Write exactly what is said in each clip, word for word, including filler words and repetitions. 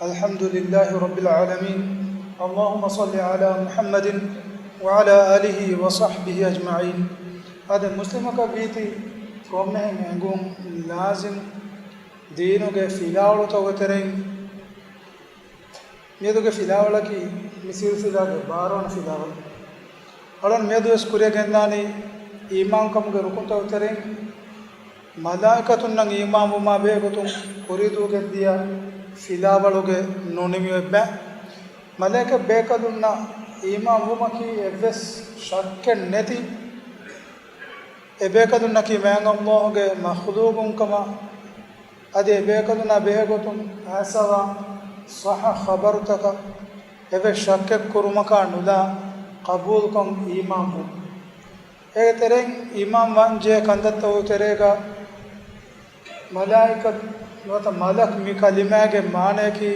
الحمد لله رب العالمين. اللهم صل على محمد وعلى آله وصحبه أجمعين. އާދެ، މުސްލިމަކަށް ވީތީ ކޮންމެހެން އެނގުން ލާޒިމް ދީނުގެ ފިލާވަޅުތަކުގެ ތެރެއިން. މިއަދުގެ ފިލާވަޅަކީ މި ސިލްސިލާގެ ބާރަ ވަނަ ފިލާވަޅު. އަޅުން މިއަދުވެސް ކުރިއަށް ގެންދާނީ އީމާންކަމުގެ ރުކުންތަކުގެ ތެރެއިން. މަލާއިކަތުންނަށް އީމާންވުމާ ބެހޭގޮތުން ކުރީދޫ ގެންދިޔަ ފިލާވަޅުގެ ނުނިމި އޮތް ބައި. މަލާއިކަތް ބޭކަލުންނަށް އީމާންވުމަކީ އެއްވެސް ޝައްކެއް ނެތި، އެބޭކަލުންނަކީ މާތް ﷲ ގެ މަޚްލޫގުން ކަމަށް. އަދި އެބޭކަލުންނާ ބެހޭގޮތުން އައިސްއަވާ ޞައްޙަ ޚަބަރުތަކަށް އެއްވެސް ޝައްކެއް ކުރުމަކާ ނުލާ ޤަބޫލުކޮށް އީމާންވުން. އޭގެ ތެރެއިން އީމާންވާންޖެހޭ ކަންތައްތަކުގެ ތެރޭގަ މަލާއިކަތު ނުވަތަ މަލަކް މި ކަލިމާގެ މާނަޔަކީ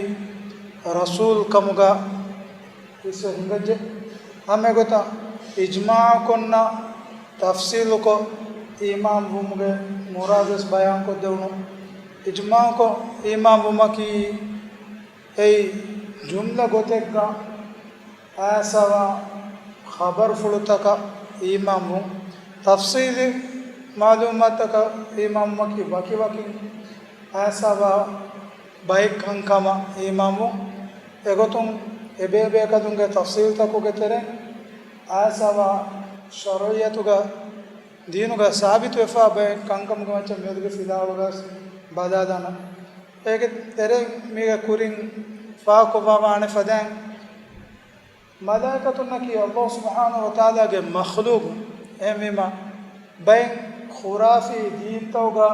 ރަސޫލް ކަމުގަ އިސްވެ ހިނގައްޖެ. ހަމައެގޮތަށް އިޖްމާޢުކޮށް ނަ ތަފްޞީލުކޮށް އީމާންވުމުގެ މުރާދުވެސް ބަޔާންކޮށްދެވުނު. އިޖްމާޢުކޮށް އީމާންވުމަކީ އެއީ ޖުމްލަ ގޮތެއްގަ އައިސްއަވާ ޚަބަރުފުޅުތަކަށް އީމާންވުން. ތަފްޞީލީ މަޢުލޫމާތުތަކަށް އީމާންވުމަކީ ވަކިވަކިން އައިސްއަވާ ބައެއް ކަންކަމަށް އީމާންވުން. އެގޮތުން އެބޭބޭކަލުންގެ ތަފްޞީލުތަކުގެ ތެރެއިން އައިސްއަވާ ޝަރުޢިއްޔަތުގަ ދީނުގަ ސާބިތުވެފާ ބައެއް ކަންކަމުގެ މައްޗަށް މިއަދުގެ ފިލާވަޅުގަސް ބަލާލާނަން. އޭގެ ތެރެއިން މީގެ ކުރިން ފާހަގަކޮށްވާވާނެ ފަދައިން، މަލާއިކަތުންނަކީ ﷲ ސުބްޙާނަހޫ ވަތަޢާލާގެ މަޚްލޫގު. އެހެންވީމަ، ބައެއް ޚުރާފީ ދީންތަކުގަ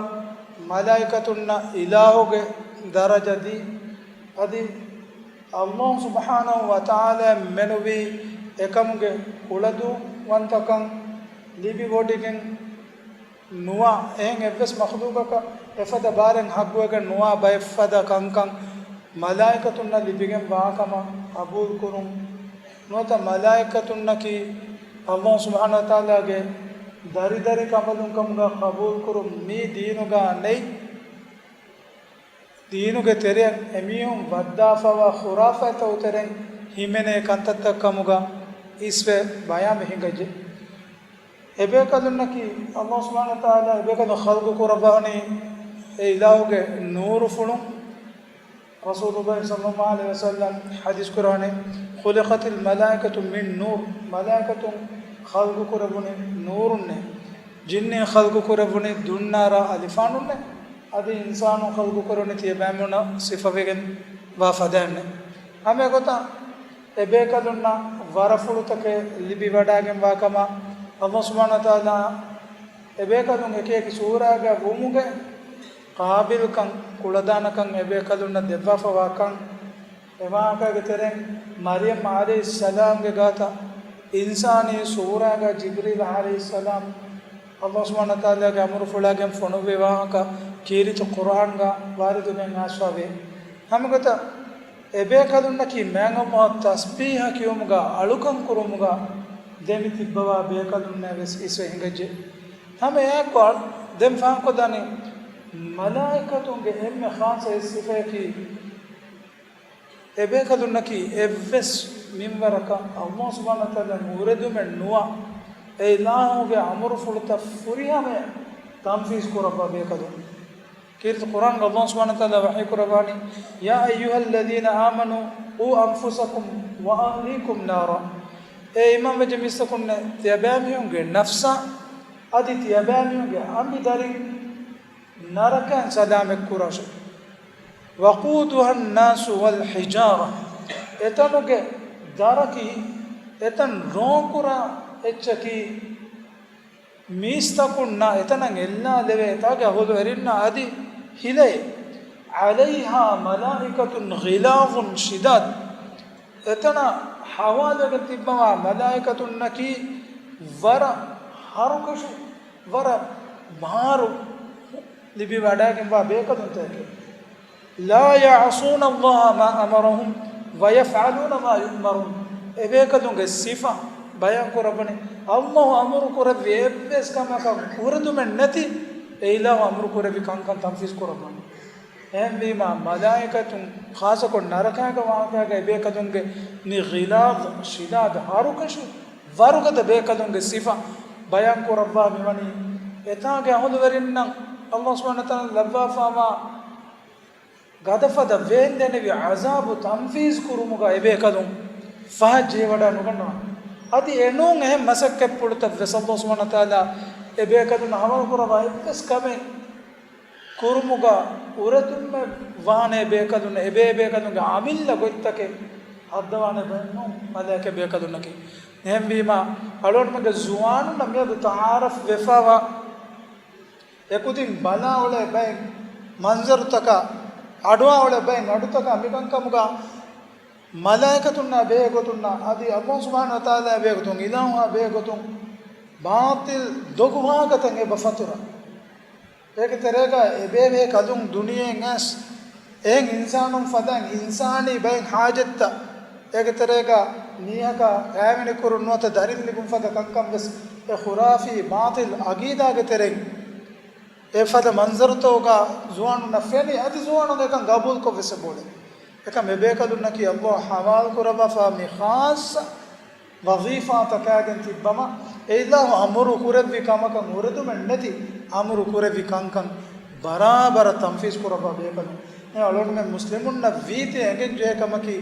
މަލާއިކަތުންނަށް އިލާހުގެ ދަރަޖަ ދީ. އަދި ﷲ ސުބްޙާނަހޫ ވަތަޢާލާ މެނުވީ އެކަމުގެ ކުޅަދުންވަންތަކަން ލިބިވޮޑިގެން ނުވާ، އެހެން އެއްވެސް މަޚްލޫޤަކަށް އެފަދަ ބާރެއް ޙައްޤުވެގެން ނުވާ ބައެއްފަދަ ކަންކަން މަލާއިކަތުންނަށް ލިބިގެން ވާކަމަށް ޤަބޫލުކުރުން. ނުވަތަ މަލާއިކަތުންނަކީ ﷲ ސުބްޙާނަހޫ ވަތަޢާލާގެ ދަރިދަރި ކަނބަލުން ކަމުގަ ޤަބޫލުކުރުން މީ ދީނުގަ ނެތް. ދީނުގެ ތެރެއަށް އެމީހުން ވައްދާފަވާ ޚުރާފާތްތަކުގެ ތެރެއިން ހިމެނޭ ކަންތައްތައް ކަމުގަ އިސްވެ ބަޔާންވެ ހިނގައްޖެ. އެބޭކަލުންނަކީ ﷲ ސުބްޙާނަހޫ ވަތަޢާލާ އެބޭކަލުން ޚަލްޤު ކުރައްވާނީ އެ އިލާހުގެ ނޫރުފުޅުން. ރަސޫލުﷲ ޞައްލަﷲު ޢަލައިހި ވަސައްލަމް ޙަދީޘް ކުރާނެ، "خلقت الملائكة من نور." މަލާއިކަތުން ޚަލްޤު ކުރެވުނީ ނޫރުންނޭ. ޖިންނީން ޚަލްޤު ކުރެވުނީ ދުންނާރާ އަލިފާނުންނޭ. އަދި އިންސާނުން ޚަލްޤު ކުރެވުނީ ތިޔަބައިމީހުންނަށް ސިފަވެގެން ވާ ފަދައިންނޭ. ހަމައެގޮތަށް އެބޭކަލުންނަށް ވަރަފުޅުތަކެއް ލިބިވަޑައިގެންވާ ކަމަށް ﷲ ސުބްޙާނަހޫ ވަތަޢާލާ އެބޭކަލުން އެކިއެކި ސޫރާގަ ވުމުގެ ޤާބިލްކަން، ކުޅަދާނަކަން އެބޭކަލުންނަށް ދެއްވާފަވާކަން. އެ ވާހަކައިގެ ތެރެއިން މަރްޔަމް ޢަލައިހިއްސަލާމްގެ ގާތަށް އިންސާނީ ސޫރާގަ ޖިބްރީލް ޢަލައިހިއްސަލާމް ﷲ ސުބްޙާނަހޫ ވަތަޢާލާގެ އަމުރުފުޅާގެން ފޮނުއްވި ވާހަކަ ކީރިތި ޤުރްއާންގަ ވާރިދުވެގެން އައިސްފަވޭ. ހަމަގޮތަށް އެބޭކަލުންނަކީ މާތް ﷲ ތަސްބީޙަ ކިޔުމުގަ، އަޅުކަން ކުރުމުގަ ދެމިތިއްބަވާ ބޭކަލުންނޭ ވެސް އިސްވެ ހިނގައްޖެ. ހަމަ އެއާއެކު އަޅު-، ދެން ފާހަގަކޮށްލާނީ މަލާއިކަތުންގެ އެންމެ ޚާއްޞަ އެއް ސިފަޔަކީ، އެބޭކަލުންނަކީ އެއްވެސް މިންވަރަކަށް ﷲ ސުބްޙާނަހޫ ވަތަޢާލާގެ އުރެދުމެއް ނުވާ، އެ އިލާހުގެ އަމުރުފުޅުތައް ފުރިހަމަޔަށް ތަންފީޒް ކުރައްވާ ބޭކަލުން. ކީރިތި ޤުރްއާންގަ ﷲ ސުބްޙާނަހޫ ވަތަޢާލާ ވަޙީ ކުރައްވާނީ، "يا أيها الذين آمنوا قوا أنفسكم وأهليكم نارا." އޭ އީމާންވެއްޖެ މީސްތަކުންނޭ، ތިޔަބައިމީހުންގެ ނަފްސާ އަދި ތިޔަބައިމީހުންގެ އަނބިދަރިން ނަރަކައިން ސަލާމަތްކުރާށޭ. "وقودها الناس والحجارة." އެތަނުގެ ދަރަކީ، އެތަން ރޯކުރާ އެއްޗަކީ، މީސްތަކުންނާ އެތަނަށް އެއްލާލެވޭ އެތާގެ އަހުލުވެރިންނާ އަދި ހިލައެއް. "عليها ملائكة غلاظ شداد." އެތަނަށް ހަވާލުވެގެން ތިއްބަވާ މަލާއިކަތުންނަކީ ވަރަށް ހަރުކަށި، ވަރަށް ބާރު ލިބިވަޑައިގެންވާ ބޭކަލުންތަކެއް. "لا يعصون الله ما أمرهم ويفعلون ما يؤمرون." އެބޭކަލުންގެ ސިފަ ބަޔާން ކުރައްވަނީ، ﷲ އަމުރު ކުރެއްވި އެއްވެސް ކަމަކަށް އުރެދުމެއް ނެތި، އެ އިލާހު އަމުރު ކުރެއްވި ކަންކަން ތަންފީޒް ކުރައްވަނީ. އެހެންވީމާ، މަލާއިކަތުން ޚާއްޞަކޮށް ނަރަކާގެ ވާހަކައިގަ އެބޭކަލުންގެ މި ޣިލާޒް، ޝިދާދް، ހަރުކަށި ވަރުގަދަ ބޭކަލުންގެ ސިފަ ބަޔާން ކުރައްވާ މިވަނީ، އެތާގެ އަހުލުވެރިންނަށް ﷲ ސުބްޙާނަހޫ ވަތަޢާލާ ލައްވާފައިވާ ގަދަފަދަ ވޭންދެނިވި ޢަޒާބު ތަންފީޒް ކުރުމުގަ އެބޭކަލުން ފަހަތް ޖެހިވަޑައި ނުގަންނަވާނެ. އަދި އެނޫން އެހެން މަސައްކަތްޕުޅުތައް ވެސް ﷲ ސުބްޙާނަހޫ ވަތަޢާލާ އެބޭކަލުންނަށް ހަވާލު ކުރައްވާ އެއްވެސް ކަމެއް ކުރުމުގަ އުރެދުންމެއް ވާނެ ބޭކަލުން، އެބޭ ބޭކަލުންގެ އަމިއްލަ ގޮތްތަކެއް ހައްދަވާނެ ބައެއް ނޫން މަލާއިކަ ބޭކަލުންނަކީ. އެހެންވީމާ، އަޅުގަނޑުމެންގެ ޒުވާނުންނަށް މިއަދު ތަޢާރަފް ވެފަވާ، އެކުދިން ބަލާ އުޅޭ ބައެއް މަންޒަރުތަކާ، އަޑުއާ އުޅޭ ބައެއް އަޑުތަކާ މިކަންކަމުގަ މަލާއިކަތުންނާ ބެހޭ ގޮތުންނާ، އަދި ﷲ ސުބްޙާނަހޫ ވަތަޢާލާ ބެހޭ ގޮތުން، އިލާހާ ބެހޭ ގޮތުން، ބާޠިލް ދޮގު ވާހަކަތައް އެބަ ފަތުރަ. އޭގެ ތެރޭގަ އެބޭބޭ ކަލުން ދުނިޔެއިން އައިސް، އެހެން އިންސާނުން ފަދައިން އިންސާނީ ބައެއް ޙާޖަތްތައް، އޭގެ ތެރޭގަ މީހަކަށް ކައިވެނި ކުރުން ނުވަތަ ދަރިން ލިބުން ފަދަ ކަންކަން ވެސް އެ ޚުރާފީ ބާޠިލް އަގީދާގެ ތެރެއިން އެ ފަދަ މަންޒަރުތަކުގަ ޒުވާނުންނަށް ފެނި، އަދި ޒުވާނުން އެކަން ގަބޫލުކޮށް ވެސް އެބައުޅޭ. އެކަމް އެބޭކަލުންނަކީ ﷲ ޙަވާލު ކުރައްވާފާ މި ޚާއްޞަ ވަޒީފާތަކާގެން ތިއްބަމަ، އެ އިލާހު އަމުރު ކުރެއްވި ކަމަކަށް އުރެދުމެއް ނެތި، އަމުރު ކުރެއްވި ކަންކަން ބަރާބަރަށް ތަންފީޒް ކުރައްވާ ބޭކަލުން. އެ އަޅުގަނޑުމެން މުސްލިމުންނަށް ވީތީ އެނގެން ޖެހޭ ކަމަކީ،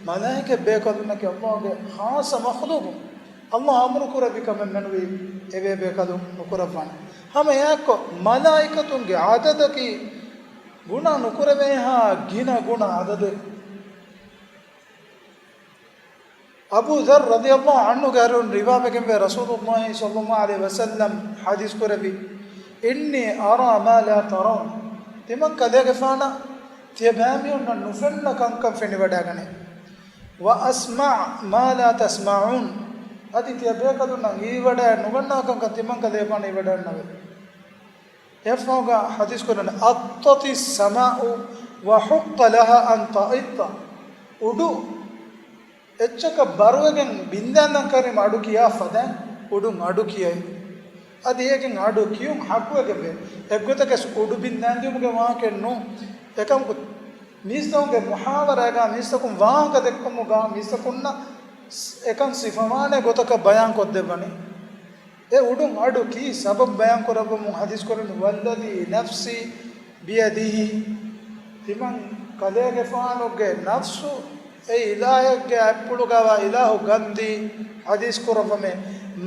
މަލާއިކަ ބޭކަލުންނަކީ ﷲ ގެ ޚާއްޞަ މަޚްލޫޤު. ﷲ އަމުރު ކުރެއްވި ކަމެއް މެނުވީ އެބޭ ބޭކަލުން ނުކުރައްވާނެ. ހަމަ އެއާއެއްކޮށް، މަލާއިކަތުންގެ އަދަދަކީ ގުނަ ނުކުރެވޭހާ ގިނަ ގުނަ އަދަދެއް. އަބޫ ޛައްރު ރަޟިޔަﷲ ޢަންހުގެ އަރިހުން ރިވާވެގެންވޭ، ރަސޫލުﷲ ޞައްލަﷲ ޢަލައިހި ވަސައްލަމް ޙަދީޘް ކުރެއްވި، "إني أرى ما لا ترون." ތިމަން ކަލޭގެފާނަށް ތިޔަބައިމީހުންނަށް ނުފެންނަ ކަންކަން ފެނިވަޑައިގަނޭ. "وأسمع ما لا تسمعون." އަދި ތިޔަބޭކަލުންނަށް ހީވަޑައި ނުގަންނަ ކަންކަން ތިމަން ކަލޭގެފާނަށް ހީވަޑައިންނަވޭ. އެއަށްފަހުގަ ޙަދީޘް ކުރަން، "أطت السماء وحق لها أن تؤط." އުޑު އެއްޗަކަށް ބަރުވެގެން ބިންދާން ކަރިމަ އަޑު ކިޔާ ފަދައިން އުޑުން އަޑު ކިޔައި. އަދި އޭގެން އަޑު ކިޔުން ޙައްޤުވެގެންވޭ. އެއްގޮތަކަސް އުޑު ބިންދާން ދިޔުމުގެ ވާހަކައެއް ނޫން. އެކަމަކު، މީސްތަކުންގެ މުޙާވަރާގަ މީސްތަކުން ވާހަކަ ދެއްކުމުގަ މީސްތަކުންނަށް އެކަން ސިފަވާނެ ގޮތަކަށް ބަޔާން ކޮށްދެއްވަނީ. އެ އުޑުން އަޑު ކީ ސަބަބު ބަޔާން ކުރައްވަމުން ޙަދީޘް ކުރަން، "والذي نفسي بيده." ތިމަން ކަލޭގެފާނުގެ ނަފްސު އެ އިލާހެއްގެ އަތްޕުޅުގަވާ އިލާހު ގަންދީ ޙަދީޘް ކުރައްވަމޭ،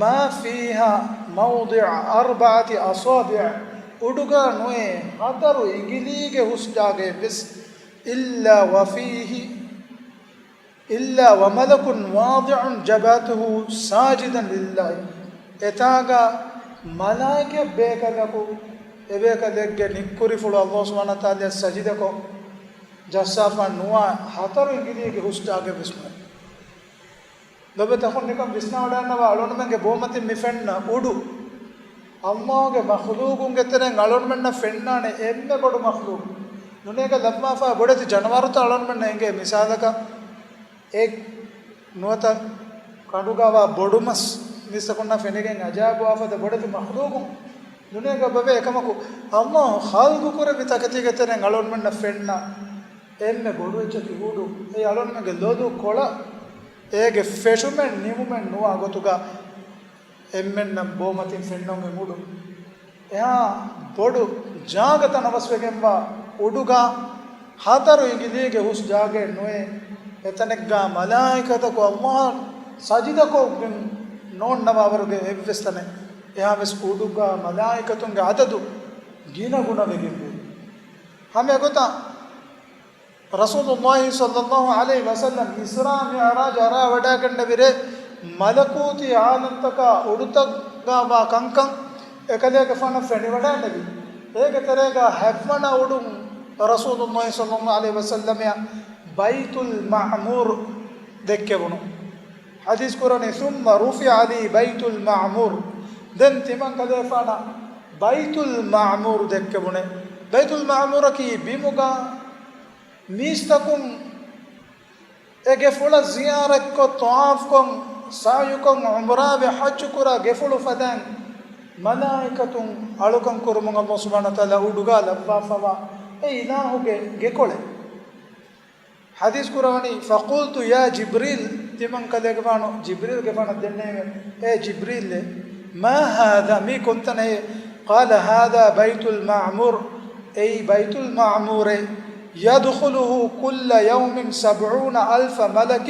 "ما فيها موضع أربعة أصابع." އުޑުގަ ނުވޭ ހަތަރު އިނގިލީގެ ހުސް ޖާގައެއް ވެސް، "إلا وفيه إلا وملك واضع جبهته ساجدا لله." އެތާގަ މަލާއިކަ ބޭކަލަކު، އެބޭކަލެއްގެ ނިއްކުރިފުޅު ﷲ ސުބްޙާނަހޫ ވަތަޢާލާއަށް ސަޖިދަކޮށް ޖައްސާފަ ނުވާ ހަތަރު އިނގިލީގެ ހުސް ޖާގައެއް ވެސް ނުވޭ. ލޮބުވެތި އަޚުން، ނިކަން ވިސްނާވަޑައިގަންނަވާ، އަޅުގަނޑުމެންގެ ބޯމަތިން މި ފެންނަ އުޑު، ﷲ ގެ މަޚްލޫޤުންގެ ތެރެއިން އަޅުގަނޑުމެންނަށް ފެންނާނެ އެންމެ ބޮޑު މަޚްލޫޤު. ދުނިޔޭގަ ލައްވާފަ ބޮޑެތި ޖަނަވާރުތައް އަޅުގަނޑުމެންނަށް އެނގޭ. މިސާލަކަށް، އެ ނުވަތަ ކަނޑުގަވާ ބޮޑުމަސް މީސްތަކުންނަށް ފެނިގެން އަޖާބުވާފަދަ ބޮޑެތި މަޚްލޫޤު ދުނިޔޭގަ އެބަވޭ. އެކަމަކު، ﷲ ޚަލްޤު ކުރެއްވި ތަކެތީގެ ތެރެއިން އަޅުގަނޑުމެންނަށް ފެންނަ އެންމެ ބޮޑު އެއްޗަކީ އުޑު. އެއީ އަޅުގަނޑުމެންގެ ލޮލު ކޮޅަށް އޭގެ ފެށުމެއް ނިމުމެއް ނުވާ ގޮތުގަ އެންމެންނަށް ބޯމަތިން ފެންނަން އެ އުޑު. އެހާ ބޮޑު ޖާގަ ތަނަވަސްވެގެންވާ އުޑުގަ ހަތަރު އިނގިލީގެ ހުސް ޖާގައެއް ނުވޭ. އެތަނެއްގަ މަލާއިކަތަކު ﷲ އަށް ސަޖިދަކޮށްގެން ނޯންނަވާވަރުގެ އެއްވެސް ތަނެއް. އެހާވެސް އުޑުގަ މަލާއިކަތުންގެ އަދަދު ގިނަ ގުނަވެގެންވޭ. ހަމަ އެގޮތަށް ރަސޫލުﷲ ޞައްލަﷲ ޢަލައިހި ވަސައްލަމް އިސްރާ މިޢުރާޖު އަރާވަޑައިގެންނެވިރޭ، މަލަކޫތީ ޢާލަމްތަކާ އުޑުތަކުގަވާ ކަންކަން އެކަލޭގެފާނަށް ފެނިވަޑައިންނެވި. އޭގެ ތެރޭގަ ހަތްވަނަ އުޑުން ރަސޫލުﷲ ޞައްލަﷲ ޢަލައިހި ވަސައްލަމައަށް ބައިތުލް މަޢުމޫރު ދެއްކެވުނު. ޙަދީޘް ކުރަނީ، "ثم رفع لي بيت المعمور." ދެން ތިމަން ކަލޭފާނަށް ބައިތުލް މަޢުމޫރު ދެއްކެވުނެ. ބައިތުލް މަޢުމޫރަކީ ބިމުގަ މީސްތަކުން އެ ގެފުޅަށް ޒިޔާރަތްކޮށް، ޠަވާފްކޮށް، ސަޢުޔުކޮށް، ޢުމްރާވެ، ޙައްޖުކުރާ ގެފުޅު ފަދައިން، މަލާއިކަތުން އަޅުކަން ކުރުމުން ﷲ ސުބްޙާނަހޫ ވަތަޢާލާ އުޑުގަ ލައްވާފަވާ އެ އިލާހުގެ ގެކޮޅެއް. ޙަދީޘް ކުރަވަނީ، فقلت يا جبريل، ތިމަން ކަލޭގެފާނު ޖިބްރީލްގެފާނަށް ދެންނެވި، އޭ ޖިބްރީލް، ما هذا، މީ ކޮންތަނެއް؟ قال هذا بيت المعمور، އެއީ ބައިތުލް މަޢުމޫރޭ، يدخله كل يوم سبعون ألف ملك،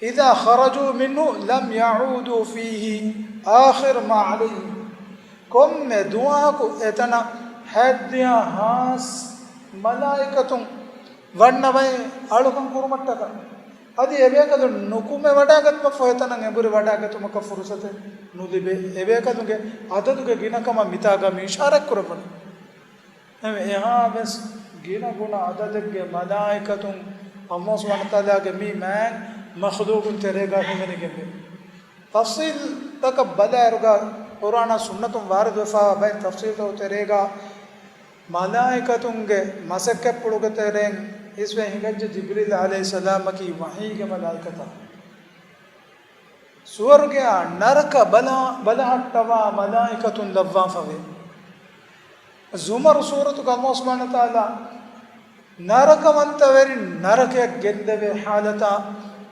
إذا خرجوا منه لم يعودوا فيه آخر ما عليهم. ކޮންމެ ދުވަހަކު އެތަނަށް ހަތްދިހަ ހާސް މަލާއިކަތުން ވަންނަ ބައެއް އަޅުކަން ކުރުމަށްޓަކާ، އަދި އެބޭކަލުން ނުކުމެ ވަޑާގަތުމަށްފަހު އެތަނަށް އެނބުރި ވަޑާގަތުމަކަށް ފުރުސަތެއް ނުލިބޭ. އެބޭކަލުންގެ އަދަދުގެ ގިނަކަމަށް މިތާގަ މި އިޝާރަތް ކުރައްވަނީ. އެހެންވެ، އެހާވެސް ގިނަ ގުނަ އަދަދެއްގެ މަލާއިކަތުން ﷲ ސުބްޙާނަހޫ ވަތަޢާލާގެ މި މާތް މަޚްލޫޤުން ތެރޭގަ ހިމެނިގެންވޭ. ތަފްޞީލްތަކަށް ބަލާއިރުގަ، ޤުރްއާނާ ސުންނަތުން ވާރިދުވެފައިވާ ބައެއް ތަފްޞީލްތަކުގެ ތެރޭގަ، މަލާއިކަތުންގެ މަސައްކަތްޕުޅުގެ ތެރެއިން އިސްވެ ހިނގައްޖެ ޖިބްރީލް ޢަލައިހިއްސަލާމަކީ ވަޙީގެ މަލާއިކަތާ. ސުވަރުގެއާ ނަރަކަ ބަލާ، ބަލަހައްޓަވާ މަލާއިކަތުން ލައްވާފަވޭ. ޒުމަރު ސޫރަތުގަ ﷲ ސުބްޙާނަހޫ ވަތަޢާލާ ނަރަކަވަންތަވެރިން ނަރަކަޔަށް ގެންދެވޭ ޙާލަތާ،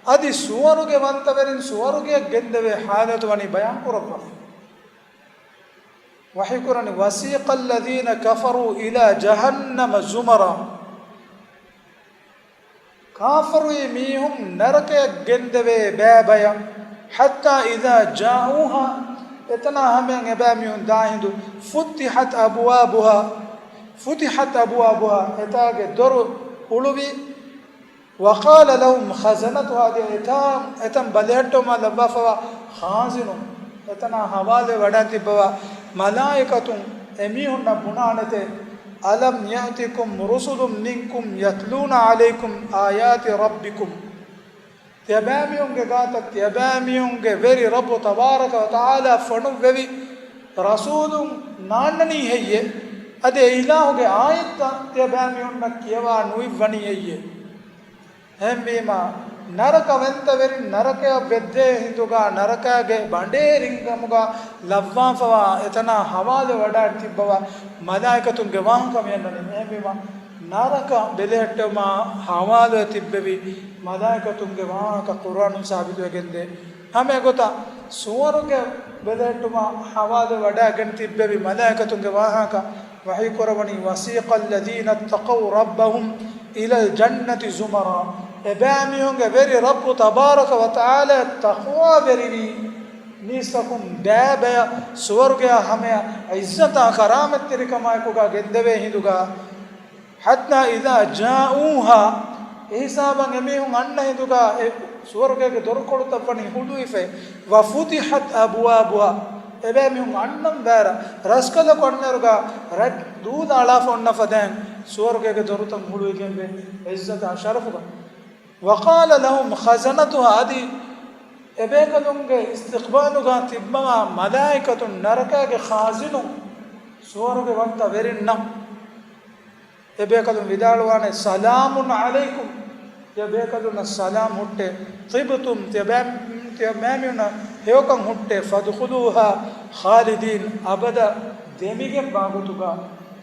އަދި ސުވަރުގެވަންތަވެރިން ސުވަރުގެޔަށް ގެންދެވޭ ޙާލަތު ވަނީ ބަޔާން ކުރައްވާފަ. ވަޙީކުރަނީ، وسيق الذين كفروا إلى جهنم زمرا. ކާފަރުވި މީހުން ނަރަކަޔަށް ގެންދެވޭ ބައިބައި، حتى إذا جاءوها، އެތަނާ ހަމަޔަށް އެބައިމީހުން ދާހިނދު، فتحت أبوابها، فتحت أبوابها، އެތާގެ ދޮރު ހުޅުވި، وقال لهم خزنتها، އަދި އެތާ، އެތަން ބަލިހައްޓަވުމާ ލައްވާފަވާ ޚާޒިނުން، އެތަނާ ހަވާލުވެ ވަޑައިގެން ތިއްބަވާ މަލާއިކަތުން އެމީހުންނަށް ބުނާނެތެ، ألم يأتكم رسل منكم يتلون عليكم آيات ربكم. ތިޔަބައިމީހުންގެ ގާތަށް ތިޔަބައިމީހުންގެ ވެރި ރައްބު ތަބާރަކަ ވަތަޢާލާ ފޮނުއްވެވި ރަސޫލުން ނާންނަނީ ހެއްޔެ؟ އަދި އެ އިލާހުގެ އާޔަތްތައް ތިޔަބައިމީހުންނަށް ކިޔަވާ ނުއިއްވަނީ ހެއްޔެ؟ އެހެންވީމާ، ނަރަކަވަންތަވެރިން ނަރަކަޔަށް ވެއްދޭ ހިނދުގަ ނަރަކާގެ ބަނޑޭ ރިނގަމުގަ ލައްވާފަވާ އެތަނާ ހަވާލު ވަޑައި ތިއްބަވާ މަލާއިކަތުންގެ ވާހަކަ މިއަންނަނީ. އެހެންވީމާ، ނަރަކަ ބެލެހެއްޓުމާ ހަވާލުވެ ތިއްބެވި މަލާއިކަތުންގެ ވާހަކަ ޤުރްއާނުން ސާބިތުވެގެންދޭ. ހަމަ އެގޮތަށް ސުވަރުގެ ބެލެހެއްޓުމާ ހަވާލު ވަޑައިގެން ތިއްބެވި މަލާއިކަތުންގެ ވާހަކަ ވަޙީކުރަވަނީ، وسيق الذين اتقوا ربهم إلى الجنة زمرا. އެބައިމީހުންގެ ވެރި ރައްބު ތަބާރަކަ ވަތަޢާލާ ތަޤްވާވެރިވި މީސްތަކުން ބައިބަޔަށް ސުވަރުގެއާ ހަމަޔަށް ޢިއްޒަތާ ކަރާމަތްތެރިކަމާއެކުގަ ގެންދެވޭ ހިނދުގަ، حتى إذا جاءوها، އެހިސާބަށް އެމީހުން އަންނަ ހިނދުގަ އެ ސުވަރުގޭގެ ދޮރުކޮޅުތައް ވަނީ ހުޅުވިފައި، وفتحت أبوابها، އެބައިމީހުން އަންނަން ވާއިރަށް، ރަސްކަލަކު އަންނައިރުގަ ރަތް ދޫލަ އަޅާފަ އޮންނަ ފަދައިން ސުވަރުގޭގެ ދޮރުތައް ހުޅުވިގެންވޭ ޢިއްޒަތާ ޝަރަފުގަ. وقال لهم خزنتها، އަދި އެބޭކަލުންގެ އިސްތިޤްބާލުގަ ތިއްބަވާ މަލާއިކަތުން، ނަރަކާގެ ޚާޒިނުން، ސުވަރުގެ ވަންތަ ވެރިންނަށް އެބޭކަލުން ވިދާޅުވާނެ، سلام عليكم، ތިޔަބޭކަލުންނަށް ސަލާމް ހުއްޓޭ، طبتم، ތިޔަބައި-، ތިޔަބައިމީހުންނަށް ހެޔޮކަން ހުއްޓޭ، فادخلوها خالدين، އަބަދަށް ދެމިގެންވާ ގޮތުގަ،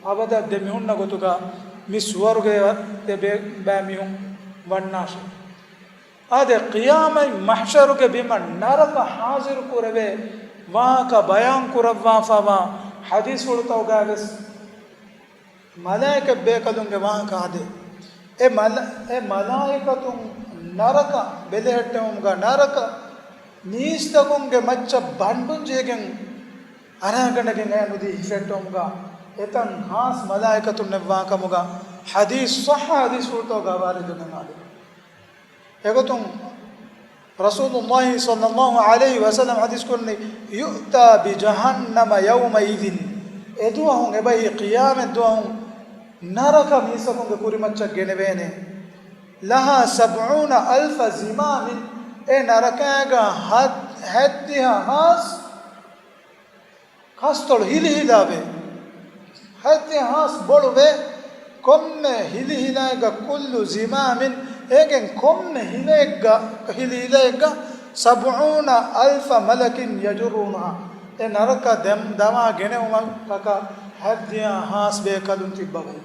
އަބަދަށް ދެމިހުންނަ ގޮތުގަ މި ސުވަރުގެ ތިޔަބައި-، ބައިމީހުން ވަންނާށޭ. އާދެ، ޤިޔާމަތް މަޙްޝަރުގެ ބިމަށް ނަރަކަ ޙާޟިރު ކުރެވޭ ވާހަކަ ބަޔާން ކުރައްވާފައިވާ ޙަދީޘްފުޅުތަކުގައިވެސް، މަލާއިކަތް ބޭކަލުންގެ ވާހަކަ އާދެ، އެ މަލަ-، އެ މަލާއިކަތުން ނަރަކަ ބެލެހެއްޓެވުމުގަ ނަރަކަ މީސްތަކުންގެ މައްޗަށް ބަނޑުން ޖެހިގެން އަރާގަނޑަގެން އަޔަށް ނުދީ ހިފެއްޓެވުމުގަ އެތަން ހާސް މަލާއިކަތުން އެއްވާކަމުގަ ޙަދީޘް، ޞައްޙަ ޙަދީޘްފުޅުތަކުގަ ވާރިދު ނަން އާދެ. އެގޮތުން ރަސޫލުﷲ ޞައްލަﷲ ޢަލައިހި ވަސައްލަމަ ޙަދީޘް ކުރަނީ، يؤتى بجهنم يومئذ، އެދުވަހުން އެބަހީ ޤިޔާމަތް ދުވަހުން ނަރަކަ މީސްތަކުންގެ ކުރިމައްޗަށް ގެނެވޭނެ. لها سبعون ألف زمام، އެ ނަރަކާގަ ހަތް-، ހަތްދިހަ ހާސް ކަސްތޮޅު ހިލިހިލާވޭ. ހަތްދިހަ ހާސް ބޮޅުވޭ. ކޮންމެ ހިލިހިލައެއްގަ، كل زمام، އޭގެން ކޮންމެ ހިލައެއްގަ، ހިލިހިލައެއްގަ، سبعون ألف ملك يجرونها، އެ ނަރަކަ ދެމް-، ދަމާ ގެނެވުމަކަކަށް ހައްދިޔާ ހާސް ބޭކަލުން ތިއްބަވައި.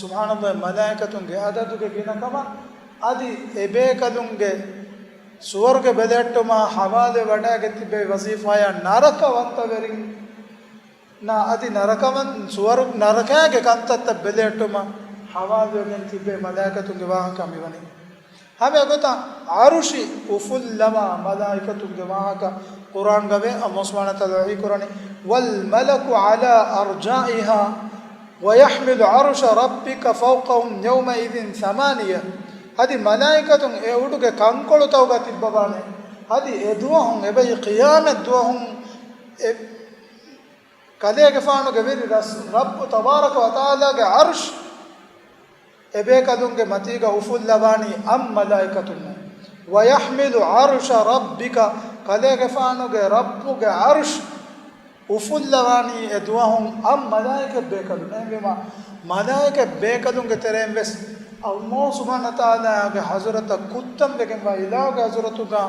ސުބްޙާނަﷲ، މަލާއިކަތުންގެ އަދަދުގެ ގިނަކަމަށް އަދި އެބޭކަލުންގެ ސުވަރުގެ ބެލެހެއްޓުމާ ހަވާލުވެ ވަޑައިގެން ތިއްބެވި ވަޒީފާޔާ ނަރަކަވަންތަވެރިން ނާ އަދި ނަރަކަވަން ސުވަރު ނަރަކާގެ ކަންތައްތައް ބެލެހެއްޓުމަށް ހަވާލުވެގެން ތިއްބެވި މަލާއިކަތުންގެ ވާހަކަ މިވަނީ. ހަމަ އެގޮތަށް އަރުޝި އުފުއްލަވާ މަލާއިކަތުންގެ ވާހަކަ ޤުރްއާންގަވޭ. ﷲ ސުބްޙާނަހޫ ވަތަޢާލާ ވަޙީ ކުރަނީ، وَالْمَلَكُ عَلَىٰ أَرْجَائِهَا وَيَحْمِلُ عَرْشَ رَبِّكَ فَوْقَهُمْ يَوْمَئِذٍ ثَمَانِيَةٌ. އަދި މަލާއިކަތުން އެ އުޑުގެ ކަންކޮޅުތަކުގަ ތިއްބަވާނެ. އަދި އެ ދުވަހުން އެބައި ޤިޔާމަތް ދުވަހުން އެ ކަލޭގެފާނުގެ ވެރި ރަސް-، ރައްބު ތަބާރަކަ ވަތަޢާލާގެ ޢަރުޝް އެބޭކަލުންގެ މަތީގަ އުފުއްލަވާނީ އަށް މަލާއިކަތުންނޭ. وَيَحْمِلُ عَرْشَ رَبِّكَ، ކަލޭގެފާނުގެ ރައްބުގެ ޢަރުޝް އުފުއްލަވާނީ އެ ދުވަހުން އަށް މަލާއިކަތް ބޭކަލުން. އެހެންވީމާ، މަލާއިކަތް ބޭކަލުންގެ ތެރެއިން ވެސް ﷲ ސުބްޙާނަހޫ ވަތަޢާލާގެ ޙަޟްރަތަށް ކުއްތަން ވެގެންވާ އިލާހުގެ ޙަޟްރަތުގަ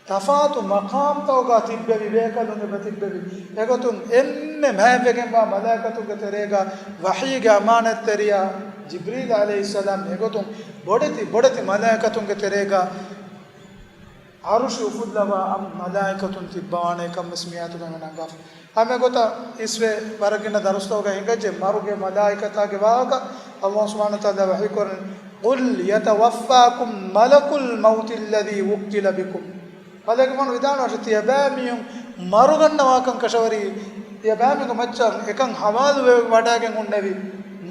ތަފާތު މަޤާމްތަކުގަ ތިއްބެވި ބޭކަލުން އެބަ ތިއްބެވި. އެގޮތުން އެންމެ މާތްވެގެންވާ މަލާއިކަތުންގެ ތެރޭގަ ވަޙީގެ އަމާނަތްތެރިޔާ ޖިބްރީލް ޢަލައިހިއްސަލާމް އެގޮތުން ބޮޑެތި ބޮޑެތި މަލާއިކަތުންގެ ތެރޭގަ ޢަރުޝު އުފުއްލަވާ އަށް މަލާއިކަތުން ތިއްބަވާނޭ ކަން ވެސް މި އާޔަތުގަ ނަންގާފަ. ހަމަ އެގޮތަށް އިސްވެ ވަރަށް ގިނަ ދަރުސްތަކުގަ ހިނގައްޖެ މަރުގެ މަލާއިކަތާގެ ވާހަކަ. ﷲ ސުބްޙާނަހޫ ވަތަޢާލާ ވަޙީ ކުރަނީ، قُلْ يَتَوَفَّاكُم مَّلَكُ الْمَوْتِ الَّذِي وُكِّلَ بِكُمْ. ކަލޭގެފާނު ވިދާޅުވާށި، ތިޔަބައިމީހުން މަރުގަންނަވާކަން ކަށަވަރީ، ތިޔަބައިމީހުންގެ މައްޗަށް އެކަން ޙަވާލުވެ ވަޑައިގެން ހުންނެވި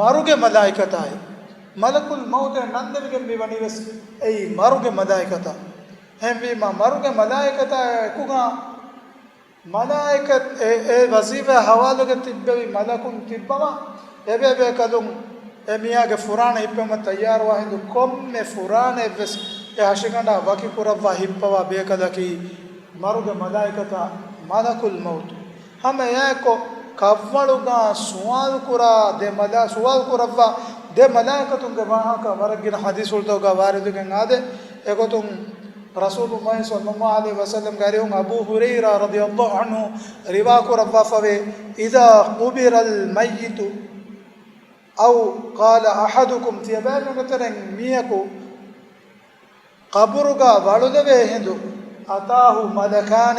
މަރުގެ މަލާއިކަތާއި. މަލަކުލް މައުތޭ ނަންދެވިގެން މި ވަނީ ވެސް އެއީ މަރުގެ މަލާއިކަތާ. އެހެންވީމާ، މަރުގެ މަލާއިކަތާ އެކުގަ މަލާއިކަތް އެ، އެ ވަޒީފާ ޙަވާލުގެ ތިއްބެވި މަލަކުން ތިއްބަވާ، އެބޭބޭކަލުން އެ މީހާގެ ފުރާނަ ހިއްޕެވުމަށް ތައްޔާރުވާ ހިނދު ކޮންމެ ފުރާނައެއްވެސް އެ ހަށިގަނޑާ ވަކިކުރައްވާ ހިއްޕަވާ ބޭކަލަކީ މަރުގެ މަލާއިކަތާ މަލަކުލް މައުތު. ހަމަ އެއާއެކު ކަށްވަޅުގަ ސުވާލު ކުރާ ދެ މަލާ-، ސުވާލު ކުރައްވާ ދެ މަލާއިކަތުންގެ ވާހަކަ ވަރަށް ގިނަ ޙަދީޘްފުޅުތަކުގަ ވާރިދުވެގެން އާދޭ. އެގޮތުން ރަސޫލުﷲ ޞައްލަﷲ ޢަލައިހި ވަސައްލަމްގެ އަރިހުން އަބޫ ހުރައިރާ ރަޟިޔަﷲ ޢަންހު ރިވާ ކުރައްވާފަވޭ، إِذَا قُبِرَ الْمَيِّتُ، أَوْ قَالَ أَحَدُكُمْ، ތިޔަބައިމީހުންގެ ތެރެއިން މީހަކު ޤަބުރުގަ ވަޅުލެވޭ ހިނދު، أَتَاهُ مَلَكَانِ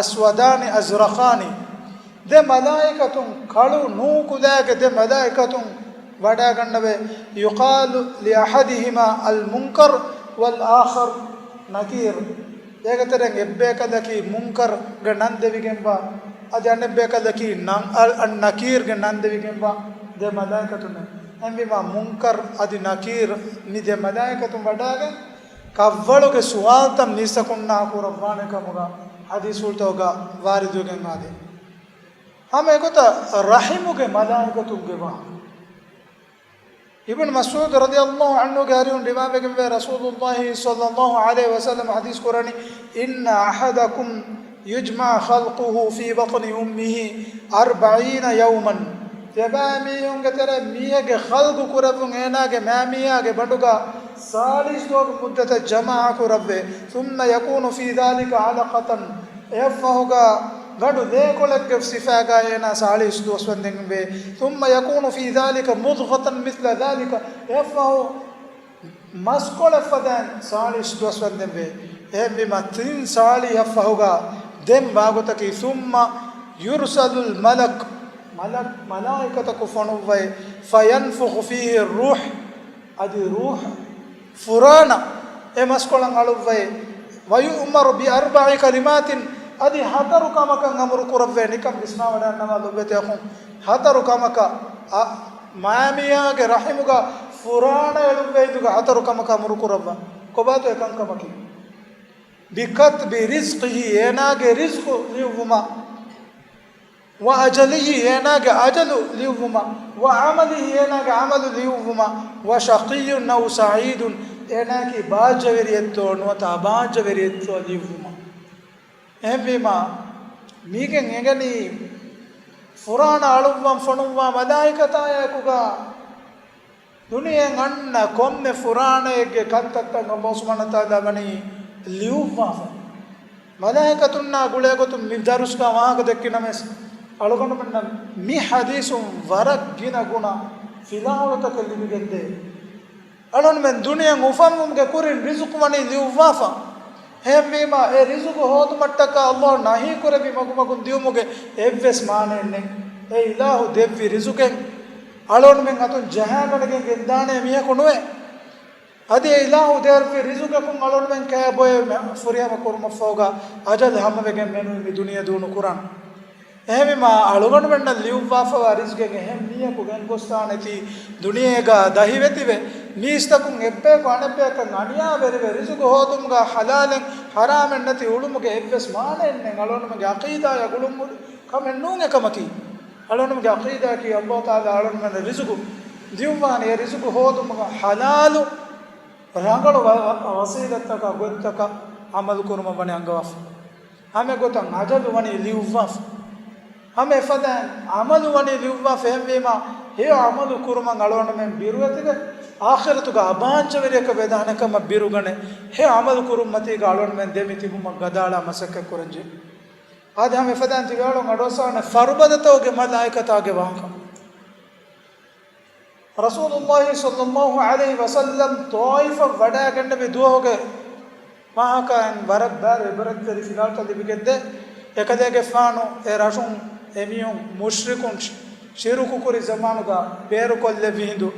أَسْوَدَانِ أَزْرَقَانِ، ދެ މަލާއިކަތުން، ކަޅު ނޫކުލައިގެ ދެ މަލާއިކަތުން ވަޑައިގަންނަވޭ، يُقَالُ لِأَحَدِهِمَا الْمُنكَرُ وَالْآخَرُ نَكِيرٌ. އޭގެ ތެރެއިން އެއްބޭކަލަކީ މުންކަރުގެ ނަން ދެވިގެންވާ، އަދި އަނެއްބޭކަލަކީ ނަ-، އަ-، އައްނަކީރުގެ ނަން ދެވިގެންވާ ދެ މަލާއިކަތުންނޭ. އެހެންވީމާ، މުންކަރު އަދި ނަކީރު މި ދެ މަލާއިކަތުން ވަޑައިގެން ކަށްވަޅުގެ ސުވާލުތައް މީސްތަކުންނާ ކުރައްވާނެ ކަމުގަ ޙަދީޘްފުޅުތަކުގަ ވާރިދުވެގެން އާދޭ. ހަމަ އެގޮތަށް ރަޙިމުގެ މަލާއިކަތުންގެ ވާހަކަ. އިބްނު މަސްޢޫދު ރަޟިޔަﷲ ޢަންހުގެ އަރިހުން ރިވާވެގެންވޭ، ރަސޫލުﷲ ޞައްލަﷲ ޢަލައިހި ވަސައްލަމަ ޙަދީޘް ކުރަނީ، إِنَّ أَحَدَكُمْ يُجْمَعُ خَلْقُهُ فِي بَطْنِ أُمِّهِ أَرْبَعِينَ يَوْمًا. ތިޔަބައިމީހުންގެ ތެރެ މީހެއްގެ ޚަލްޤު ކުރެއްވުން އޭނާގެ މައިމީހާގެ ބަނޑުގަ ސާޅީސް ދުވަހުގެ މުއްދަތަށް ޖަމާޢަ ކުރައްވޭ. ثُمَّ يَكُونُ فِي ذَلِكَ عَلَقَةً، އެއަށްފަހުގަ ގަނޑު ލޭކޮޅެއްގެ ސިފައިގަ އޭނާ ސާޅީސް ދުވަސް ވަންދެންވޭ. ثُمَّ يَكُونُ فِي ذَلِكَ مُضْغَةً مِثْلَ ذَلِكَ، އެއަށްފަހު މަސްކޮޅެއް ފަދައިން ސާޅީސް ދުވަސް ވަންދެންވޭ. އެހެންވީމަ، ތިން ސާޅީހަށްފަހުގަ ދެން ވާގޮތަކީ، ثُمَّ يُرْسَلُ الْمَلَكُ، މަލަ-، މަލާއިކަތަކު ފޮނުއްވައި، فَيَنْفُخُ فِيهِ الرُّوحَ، އަދި ރޫޙު ފުރާނަ އެ މަސްކޮޅަށް އަޅުއްވައި، وَيُؤْمَرُ بِأَرْبَعِ كَلِمَاتٍ، އަދި ހަތަރު ކަމަކަށް އަމުރު ކުރައްވޭ. ނިކަން ވިސްނާވަޑައިގަންނަވާ ލޮބުވެތި އަޚުން، ހަތަރު ކަމަކަށް އަ، މައިމީހާގެ ރަޙިމުގަ ފުރާނަ އެޅުއްވޭ އިދުގަ ހަތަރު ކަމަކަށް އަމުރު ކުރައްވާ. ކޮބާތޯ އެ ކަންކަމަކީ؟ بِكَتْبِ رِزْقِهِ، އޭނާގެ ރިޒްޤު ލިޔުއްވުމަށް. وَأَجَلِهِ، އޭނާގެ އަޖަލު ލިޔުއްވުމަށް. وَعَمَلِهِ، އޭނާގެ ޢަމަލު ލިޔުއްވުމަށް. وَشَقِيٌّ أَوْ سَعِيدٌ، އޭނާއަކީ ބާއްޖަވެރިއެއްތޯ ނުވަތަ އަބާއްޖަވެރިއެއްތޯ ލިޔުއްވުމަށް. އެހެންވީމާ، މީގެން އެނގެނީ ފުރާނަ އަޅުއްވަން ފޮނުއްވާ މަލާއިކަތާއެކުގަ ދުނިޔެއިން އަންނަ ކޮންމެ ފުރާނައެއްގެ ކަންތައްތައް ﷲ ސުބްޙާނަހޫ ވަތަޢާލާ ވަނީ ލިޔުއްވާފަ. މަލާއިކަތުންނާ ގުޅޭގޮތުން މި ދަރުސްގަ ވާހަކަ ދެއްކި ނަމަވެސް، އަޅުގަނޑުމެންނަށް މި ޙަދީޘުން ވަރަށް ގިނަ ގުނަ ފިލާވަޅުތަކެއް ލިބިގެންދޭ. އަޅުންމެން ދުނިޔެއަށް އުފަންވުމުގެ ކުރިން ރިޒުޤު ވަނީ ލިޔުއްވާފަ. އެހެންވީމާ، އެ ރިޒުޤު ހޯދުމަށްޓަކާ ﷲ ނަހީ ކުރެއްވި މަގުމަގުން ދިއުމުގެ އެއްވެސް މާނައެއް ނެތް. އެ އިލާހު ދެއްވި ރިޒުޤެއް އަޅުންމެން އަތުން ޖަހާގަނެގެން ގެންދާނޭ މީހަކު ނުވޭ. އަދި އެ އިލާހު ދެއްވި ރިޒުޤަކުން އަޅުންމެން ކައިބޮއެ ފުރިހަމަ ކުރުމަށްފަހުގަ އަޖަލު ހަމަވެގެން މެނުވީ މި ދުނިޔެ ދޫނު ކުރަން. އެހެންވީމާ، އަޅުގަނޑުމެންނަށް ލިޔުއްވާފަވާ ރިޒުޤެއް އެހެން މީހަކު ގެންގޮސްދާނެތީ، ދުނިޔޭގަ ދަހިވެތިވެ، މީސްތަކުން އެއްބަޔަކު އަނެއްބަޔަކަށް އަނިޔާވެރިވެ، ރިޒުޤު ހޯދުމުގަ ޙަލާލެއް ޙަރާމެއް ނެތި އުޅުމުގެ އެއްވެސް މާނައެއް ނެތް. އަޅުގަނޑުމެންގެ ޢަޤީދާއާ ގުޅުން ކަމެއް ނޫން އެކަމަކީ. އަޅުގަނޑުމެންގެ ޢަޤީދާއަކީ، ﷲ ތަޢާލާ އަޅުގަނޑުމެންނަށް ރިޒުޤު ދިއުއްވާނެ، އެ ރިޒުޤު ހޯދުމުގަ ޙަލާލު ރަނގަޅު ވަ-، ވަ-، ވަސީލަތްތަކާ ގޮތްތަކަށް ޢަމަލު ކުރުމަށް ވަނީ އަންގަވާފަ. ހަމަ އެގޮތަށް އަޖަލު ވަނީ ލިޔުއްވާފަ. ހަމަ އެފަދައިން ޢަމަލު ވަނީ ލިޔުއްވާފަ. އެހެންވީމާ، ހެޔޮ ޢަމަލު ކުރުމަށް އަޅުގަނޑުމެން ބިރުވެތިވެ، އާޚިރަތުގަ އަބާންޖެވެރިޔަކަށް ވެދާނެ ކަމަށް ބިރުގަނެ، ހެޔޮ ޢަމަލު ކުރުންމަތީގަ އަޅުގަނޑުމެން ދެމި ތިބުމަށް ގަދައަޅާ މަސައްކަތް ކުރަންޖެހޭ. އާދެ، ހަމަ އެފަދައިން ތިބޭއަޅުން އަޑުއައްސަވާނެ ފަރުބަދަތަކުގެ މަލާއިކަތާގެ ވާހަކަ. ރަސޫލުﷲ ޞައްލަﷲ ޢަލައިހި ވަސައްލަމް ޠާއިފަށް ވަޑައިގެންނެވި ދުވަހުގެ ވާހަކައިން ވަރަށް ބާރު ޢިބްރަތްތެރި ފިލާވަޅުތައް ލިބިގެންދޭ. އެކަލޭގެފާނު އެ ރަށުން އެމީހުން މުޝްރިކުން ޝިރުކުކުރި ޒަމާނުގަ ބޭރުކޮށްލެއްވި ހިނދު،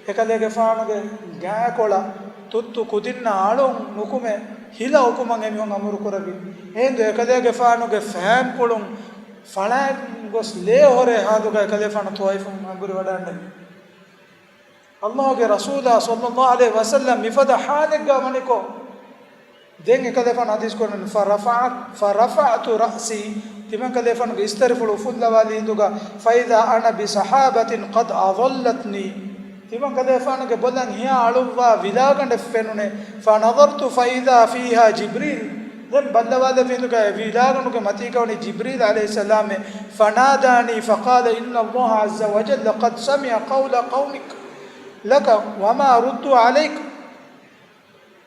އެކަލޭގެފާނުގެ ގާކޮޅަށް ތުއްތު ކުދިންނަށް އަޅުން ނުކުމެ، ހިލަ އުކުމަށް އެމީހުން އަމުރު ކުރެއްވި. އެހިނދު އެކަލޭގެފާނުގެ ފައިންޕުޅުން ފަޅާން ގޮސް ލޭ ހޮރޭ ހާލުގަ އެކަލޭފާނު ޠާއިފުން އަނބުރި ވަޑައިގެންނެވި. ﷲގެ ރަސޫލާ ޞައްލަﷲ ޢަލައިހި ވަސައްލަމް މިފަދަ ޙާލެއްގަ ވަނިކޮށް، ދެން އެކަލޭފާނު ޙަދީޘް ކުރަނީ، ފަރަފަޢަ، ފަރަފަޢަތު ރައްސީ، ތިމަން ކަލޭފާނުގެ އިސްތަށިފުޅު އުފުއްލަވާލި ހިނދުގަ، ފައިޛާ އަނަ ބިސަޙާބަތިން ޤަދް އަޟައްލަތްނީ، ތިމަން ކަލޭފާނުގެ ބޮލަށް ހިޔާ އަޅުއްވާ ވިލާގަނޑެއް ފެނުނެ. ފަނަޡަރްތު ފައިޛާ ފީހާ ޖިބްރީލް، ދެން ބައްލަވާލެއްވި ހިނދުގަ އެ ވިލާގަނޑުގެ މަތީގަ ވަނީ ޖިބްރީލް ޢަލައިހިއްސަލާމެ. ފަނާދާނީ ފަޤާލަ އިންނަﷲ ޢައްޒަ ވަޖައްލަ ޤަދް ސަމިޢަ ޤައުލަ ޤައުމިކަ ލަކަ ވަމާ ރުއްދޫ ޢަލައިކަ.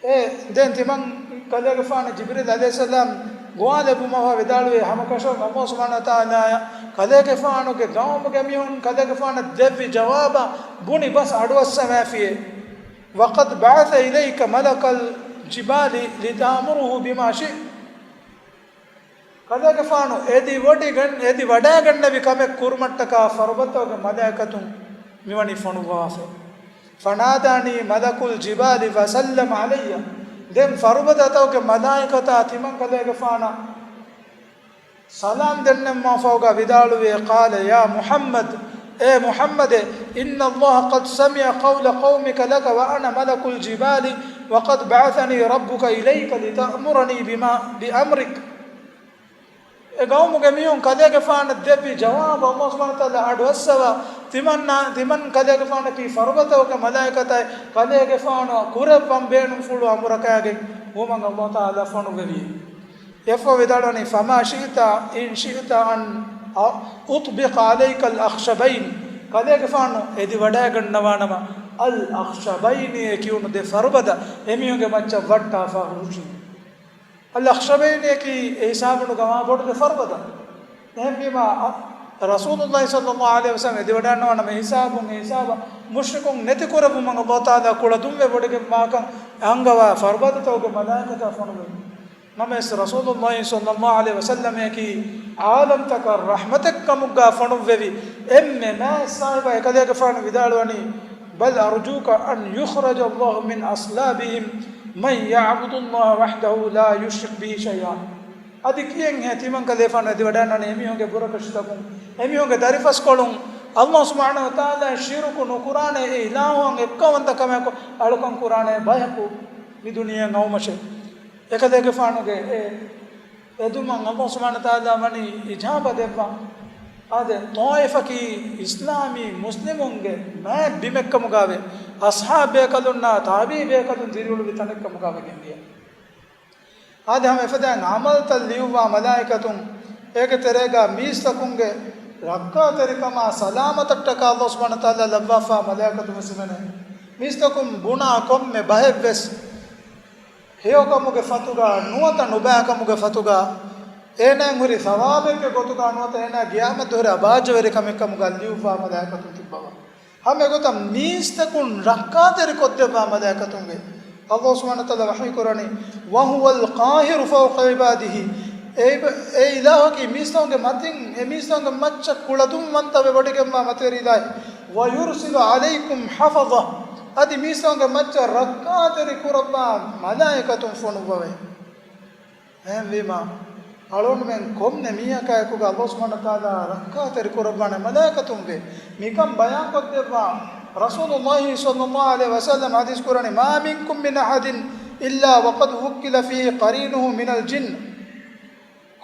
އޭ، ދެން ތިމަން ކަލޭގެފާނު ޖިބްރީލް ޢަލައިހިއްސަލާމް ގޮވާލެއްވުމަށް ވިދާޅުވި ހަމަކަށަވަރުން ﷲ ސުބްޙާނަހޫ ވަތަޢާލާ ކަލޭގެފާނުގެ ގައުމުގެ މީހުން ކަލޭގެފާނަށް ދެއްވި ޖަވާބަށް ބުނި ބަސް އަޑުއައްސަވާފިއޭ. وقد بعث إليك ملك الجبال لتأمره بما شئت. ކަލޭގެފާނު އެދި ވޮޑިގެން، އެދި ވަޑައިގެންނެވި ކަމެއް ކުރުމަށްޓަކާ ފަރުބަދަތަކުގެ މަލާއިކަތުން މިވަނީ ފޮނުއްވާފަ. فناداني ملك الجبال وسلم علي. ދެން ފަރުބަދަތަކުގެ މަލާއިކަތާ ތިމަން ކަލޭގެފާނަށް ސަލާމް ދެންނެވުމަށްފަހުގަ ވިދާޅުވި، قال يا محمد، އޭ މުޙައްމަދޭ، إن الله قد سمع قول قومك لك وأنا ملك الجبال وقد بعثني ربك إليك لتأمرني بما، بأمرك. އެ ގައުމުގެ މީހުން ކަލޭގެފާނަށް ދެއްވި ޖަވާބަށް ﷲ ސުބްޙާނަހޫ ވަތަޢާލާ އަޑުއައްސަވާ، ތިމަންނާ، ތިމަން ކަލޭގެފާނަކީ ފަރުބަދަތަކުގެ މަލާއިކަތާއި، ކަލޭގެފާނު ކުރައްވަން ބޭނުންފުޅު އަމުރަކާގެން ވުމަށް ﷲ ތަޢާލާ ފޮނުއްވެވި. އެއަށްފަހު ވިދާޅުވަނީ، فما شئت إن شئت أن أطبق عليك الأخشبين. ކަލޭގެފާނު އެދި ވަޑައިގަންނަވާނަމަ، އަލް އަޚްޝަބައިނީ އޭ ކިޔުނު ދެ ފަރުބަދަ އެމީހުންގެ މައްޗަށް ވައްޓާފަ ހުށީ. އަލް އަޚްޝަބައިނީއަކީ އެ ހިސާބުން ގަމާ ބޮޑު ދެ ފަރުބަދަ. އެހެންވީމާ، އަ، ރަސޫލުﷲ ޞައްލަﷲ ޢަލައިހި ވަސައްލަމް އެދިވަޑައިގަންނަވާނަމަ އެ ހިސާބުން އެ ހިސާބަށް މުޝްރިކުން ނެތި ކުރެއްވުމަށް ﷲ ތަޢާލާ ކުޅަދުންވެ ވޮޑިގެންވާކަން އަންގަވާ ފަރުބަދަތަކުގެ މަލާއިކަތާ ފޮނުވެ. ނަމަވެސް ރަސޫލުﷲ ޞައްލަﷲ ޢަލައިހި ވަސައްލަމަކީ ޢާލަމްތަކަށް ރަޙްމަތެއްކަމުގަ ފޮނުއްވެވި އެންމެ މާތް ސާހިބާ އެކަލޭގެފާނު ވިދާޅުވަނީ، بل أرجوك أن يخرج الله من أصلابهم من يعبد الله وحده لا يشرك به شيئا. އަދި ކިޔެންހޭ ތިމަން ކަލޭފާނު އެދިވަޑައިގަންނަވާނެ އެމީހުންގެ ބުރަކަށިތަކުން، އެމީހުންގެ ދަރިފަސްކޮޅުން ﷲ ސުބްޙާނަހޫ ވަތަޢާލާއަށް ޝިރުކު ނުކުރާނެ އެ އިލާހުއަށް އެއްކައުވަންތަ ކަމެއް އަޅުކަން ކުރާނެ ބަޔަކު މި ދުނިޔެއަށް އައުމަށެ. އެކަލޭގެފާނުގެ އެ އެދުމަށް ﷲ ސުބްޙާނަހޫ ވަތަޢާލާ ވަނީ އިޖާބަ ދެއްވާ. އާދެ، ޠާއިފަކީ އިސްލާމީ މުސްލިމުންގެ މާތް ބިމެއްކަމުގައިވެ، އަޞްޙާބް ބޭކަލުންނާ ތާބިޢީ ބޭކަލުން ދިރިއުޅުއްވި ތަނެއްކަމުގައިވެގެން ދިޔަ. އާދެ، ހަމަ އެފަދައިން ޢަމަލުތައް ލިޔުއްވާ މަލާއިކަތުން، އޭގެ ތެރޭގަ މީސްތަކުންގެ ރައްކާތެރިކަމާ ސަލާމަތަށްޓަކާ ﷲ ސުބްޙާނަހޫ ވަތަޢާލާ ލައްވާފާ މަލާއިކަތުން ވެސް ހިމެނޭ. މީސްތަކުން ބުނާ ކޮންމެ ބަހެއްވެސް ހެޔޮކަމުގެ ފަތުގަ ނުވަތަ ނުބައިކަމުގެ ފަތުގަ އޭނާއަށް ހުރި ސަވާބެއްގެ ގޮތުގަ ނުވަތަ އޭނާ ގިޔާމަތް ދުވަހުރި އަބާއްޖަވެރި ކަމެއް ކަމުގަ ލިޔުއްވާ މަލާއިކަތުން ތިއްބަވާ. ހަމަ އެގޮތަށް މީސްތަކުން ރައްކާތެރި ކޮށްދެއްވާ މަލާއިކަތުންވެ. ﷲ ސުބްޙާނަހޫ ވަތަޢާލާ ވަޙީ ކުރަނީ، "وهو القاهر فوق عباده." އެ، އެ އިލާހަކީ މީސްތަކުންގެ މަތިން، އެ މީސްތަކުންގެ މައްޗަށް ކުޅަދުންވަންތަވެ ވޮޑިގެންވާ މަތިވެރި އިލާހެއް. "ويرسل عليكم حفظة." އަދި މީސްތަކުންގެ މައްޗަށް ރައްކާތެރި ކުރައްވާ މަލާއިކަތުން ފޮނުއްވަވައި. އެހެންވީމާ، އަޅުގަނޑުމެން ކޮންމެ މީހަކާއެކުގަ ﷲ ސުބްޙާނަހޫ ވަތަޢާލާ ރައްކާތެރި ކުރައްވާނެ މަލާއިކަތުންވެ. މިކަން ބަޔާންކޮށްދެއްވާ ރަސޫލުﷲ ޞައްލަﷲ ޢަލައިހި ވަސައްލަމަ ޙަދީޘް ކުރަނީ، "ما منكم من أحد إلا وقد وكل فيه قرينه من الجن."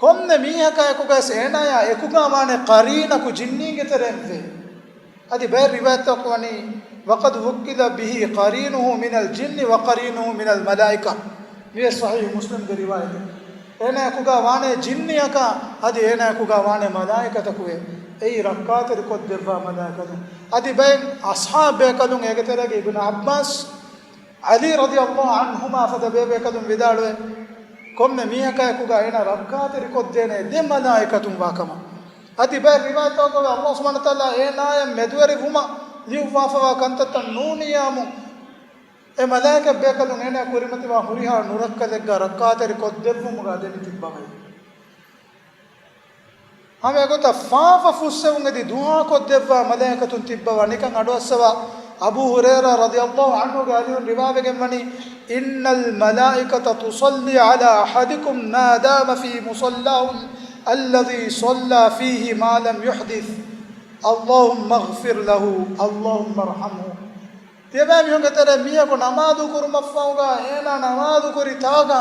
ކޮންމެ މީހަކާއެކުގަސް އޭނާޔާ އެކުގަ ވާނެ ޤަރީނަކު ޖިންނީންގެ ތެރެއިންވެ. އަދި ބައެއް ރިވާޔަތްތަކު ވަނީ، "وقد وكل به قرينه من الجن وقرينه من الملائكة." މިވެސް ޞަޙީޙު މުސްލިމްގެ ރިވާޔަތެއް. އޭނާ އެކުގަ ވާނެ ޖިންނިއަކާ، އަދި އޭނާ އެކުގަ ވާނެ މަލާއިކަތަކުވެ. އެއީ ރައްކާތެރި ކޮށްދެއްވާ މަލާއިކަތުން. އަދި ބައެއް އަޞްޙާބު ބޭކަލުން އޭގެ ތެރޭގަ އިބްނު ޢައްބާސް، ޢަލީ ރަޟިޔަﷲ ޢަންހުމާ ފަދަ ބޭބޭކަލުން ވިދާޅުވެ، ކޮންމެ މީހަކާއެކުގަ އޭނާ ރައްކާތެރި ކޮށްދޭނެ ދެ މަލާއިކަތުން ވާކަމަށް. އަދި ބައެއް ރިވާޔަތްތަކުގަ ﷲ ސުބްޙާނަހޫ ވަތަޢާލާ އޭނާޔަށް މެދުވެރިވުމަށް ލިޔުއްވާފަވާ ކަންތައްތައް ނޫނިއްޔާމު، އެ މަލާއިކަ ބޭކަލުން އޭނާ ކުރިމަތިވާ ހުރިހާ ނުރައްކަލެއްގަ ރައްކާތެރި ކޮށްދެއްވުމުގަ ދެމިތިއްބަވައި. ހަމަ އެގޮތަށް ފާފަ ފުއްސެވުން އެދި ދުޢާ ކޮށްދެއްވާ މަލާއިކަތުން ތިއްބަވާ. ނިކަން އަޑުއައްސަވާ އަބޫ ހުރައިރާ ރަޟިޔަﷲ ޢަންހުގެ އަލިޔުން ރިވާވެގެން ވަނީ، "إن الملائكة تصلي على أحدكم ما دام في مصلاه الذي صلى فيه ما لم يحدث. اللهم اغفر له، اللهم ارحمه." ތިޔަބައިމީހުންގެ ތެރޭ މީހަކު ނަމާދު ކުރުމަށްފަހުގަ އޭނާ ނަމާދު ކުރި ތާގަ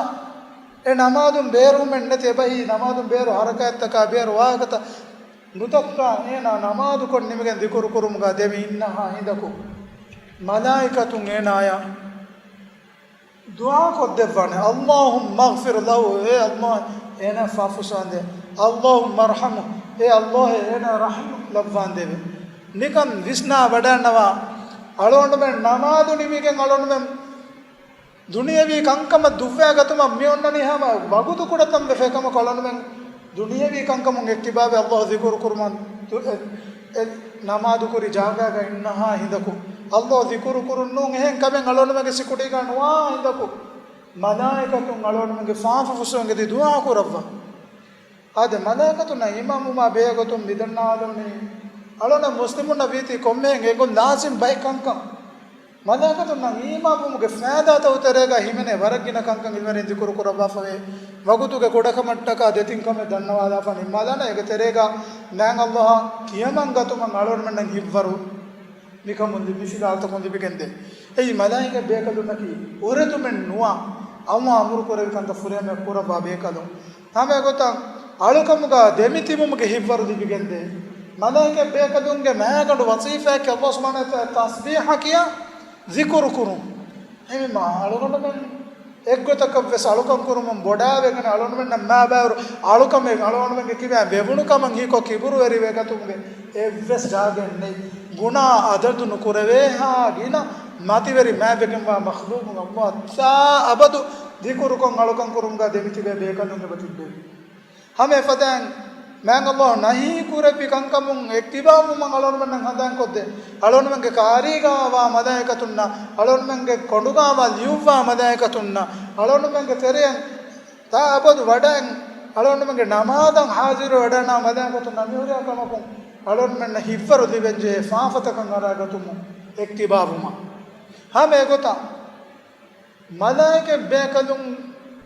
އެ ނަމާދުން ބޭރުވުމެއް ނެތި އެބަހީ ނަމާދުން ބޭރު ޙަރަކާތްތަކާ ބޭރު ވާހަކަތައް ނުދައްކާ އޭނާ ނަމާދުކޮށް ނިމިގެން ޛިކުރު ކުރުމުގަ ދެމި އިންނަހާ ހިނދަކު މަލާއިކަތުން އޭނާޔަށް ދުޢާ ކޮށްދެއްވާނެ، "اللهم اغفر له." އޭ ﷲ، އޭނާ ފާފުސާނދޭ. "اللهم ارحمه." އޭ ﷲ، އޭނާ ރަޙްމަތް ލައްވާނދޭވެ. ނިކަން ވިސްނާ ވަޑައިންނަވާ، އަޅުގަނޑުމެން ނަމާދު ނިމިގެން އަޅުގަނޑުމެން ދުނިޔެވީ ކަންކަމަށް ދުއްވާގަތުމަށް މި އޮންނަނީ ހަމަ ވަގުތު ކުޑަތަން ވެފަ އެކަމަކު އަޅުގަނޑުމެން ދުނިޔެވީ ކަންކަމުން އެއްކިބާވެ ﷲ ޛިކުރު ކުރުމަށް ދު-، އެ، އެ ނަމާދު ކުރި ޖާގާގަ އިންނަހާ ހިނދަކު ﷲ ޛިކުރު ކުރުން ނޫން އެހެން ކަމެއް އަޅުގަނޑުމެންގެ ސިކުޑީގަ ނުވާ ހިނދަކު މަލާއިކަތުން އަޅުގަނޑުމެންގެ ފާފަ ފުއްސެވުން އެދި ދުޢާ ކުރައްވާ. އާދެ، މަލާއިކަތުންނަށް އީމާންވުމާ ބެހޭގޮތުން މިދަންނަވާލެވުނީ، އަޅުގަނޑު މުސްލިމުންނަށް ވީތީ ކޮންމެހެން އެނގުން ލާޒިމް ބައެއް ކަންކަން. މަލާއިކަތުންނަށް އީމާންވުމުގެ ފައިދާތައް ތެރޭގަ ހިމެނޭ ވަރަށް ގިނަ ކަންކަން އިލްމުވެރިން ޛިކުރު ކުރައްވާފަވޭ. ވަގުތުގެ ކުޑަކަމަށްޓަކާ ދެތިން ކަމެއް ދަންނަވާލާފަ ނިންމާލާނަ، އޭގެ ތެރޭގަ މާތް ﷲ އަށް ކިޔަމަން ގަތުމަށް އަޅުގަނޑުމެންނަށް ހިތްވަރު މިކަމުން ލިބި ފިލާވަޅުތަކުން ލިބިގެންދޭ. އެއީ މަލާއިކަ ބޭކަލުންނަކީ އުރެދުމެއް ނުވާ، ﷲ އަމުރު ކުރެވި ކަންތައް ފުރިހަމަޔަށް ކުރައްވާ ބޭކަލުން. ހަމަ އެގޮތަށް އަޅުކަމުގަ ދެމިތިބުމުގެ ހިތްވަރު ލިބިގެންދޭ. މަލާއިކަ ބޭކަލުންގެ މާގަނޑު ވަޒީފާއަކީ ﷲ ސުބްޙާނަހޫ ވަތަޢާލާ ތަސްބީޙަ ކިޔާ ޛިކުރު ކުރުން. އެހެންވީމާ އަޅުގަނޑުމެން އެއްގޮތަކަށްވެސް އަޅުކަން ކުރުމުން ބޮޑާވެގެން އަޅުގަނޑުމެންނަށް މާބާރު އަޅުކަމެއް އަޅުގަނޑުމެންގެ ކިބައިން ވެވުނު ކަމަށް ހީކޮށް ކިބުރުވެރިވެގަތުމުގެ އެއްވެސް ޖާގައެއް ނެތް. ގުނާ އަދަދު ނުކުރެވޭހާ ގިނަ މަތިވެރި މާތްވެގެންވާ މަޚްލޫޤުން ﷲ އަށް ތާ އަބަދު ޛިކުރުކޮށް އަޅުކަން ކުރުމުގަ ދެމިތިބޭ ބޭކަލުން އެބަ ތިއްބެވި. ހަމަ އެފަދައިން މާތް ﷲ ނަހީ ކުރެއްވި ކަންކަމުން އެއްކިބާވުމަށް އަޅުގަނޑުމެންނަށް ހަނދާންކޮށްދޭ. އަޅުގަނޑުމެންގެ ކާރީގާވާ މަލާއިކަތުންނަށް، އަޅުގަނޑުމެންގެ ކޮނޑުގާވާ ލިޔުއްވާ މަލާއިކަތުންނަށް، އަޅުގަނޑުމެންގެ ތެރެއަށް ތާ އަބަދު ވަޑައިން އަޅުގަނޑުމެންގެ ނަމާދަށް ހާޒިރު ވަޑައިންނާ މަލާއިކަތުންނަށް މިހުރިހާ ކަމަކުން އަޅުގަނޑުމެންނަށް ހިތްވަރު ލިބެންޖެހޭ ފާފަތަކަށް އަރާގަތުމުން އެއްކިބާވުމަށް. ހަމަ އެގޮތަށް މަލާއިކަ ބޭކަލުން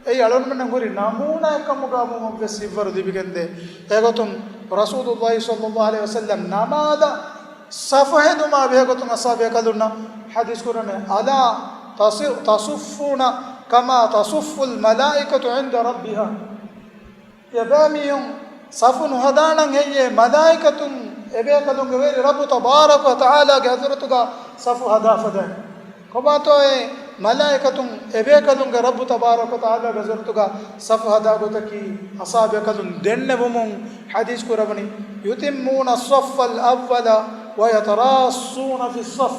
އެއީ އަޅުގަނޑުމެންނަށް ހުރި ނަމޫނާއެއް ކަމުގާ ވުމަށްވެސް ހިތްވަރު ލިބިގެންދޭ. އެގޮތުން ރަސޫލުﷲ ޞައްލަﷲ ޢަލައިހި ވަސައްލަމް ނަމާދަށް ސަފު ހެދުމާ ބެހޭގޮތުން އަޞްޙާބު ބޭކަލުންނަށް ޙަދީޘް ކުރަނީ، "ألا تص-، تصفون كما تصف الملائكة عند ربها." ތިޔަބައިމީހުން ސަފު ނުހަދާނަން ހެއްޔޭ؟ މަލާއިކަތުން އެބޭކަލުންގެ ވެރި ރައްބު ތަބާރަކަ ވަތަޢާލާގެ ޙަޟްރަތުގަ ސަފު ހަދާފަދައިން. ކޮބާތޯއޭ މަލާއިކަތުން އެބޭކަލުންގެ ރައްބު ތަބާރަކަ ވަތަޢާލާގެ ޙަޟްރަތުގަ ސަފު ހަދާ ގޮތަކީ؟ އަޞްޙާބު ބޭކަލުން ދެންނެވުމުން ޙަދީޘް ކުރައްވަނީ، "يتمون الصف الأول ويتراصون في الصف."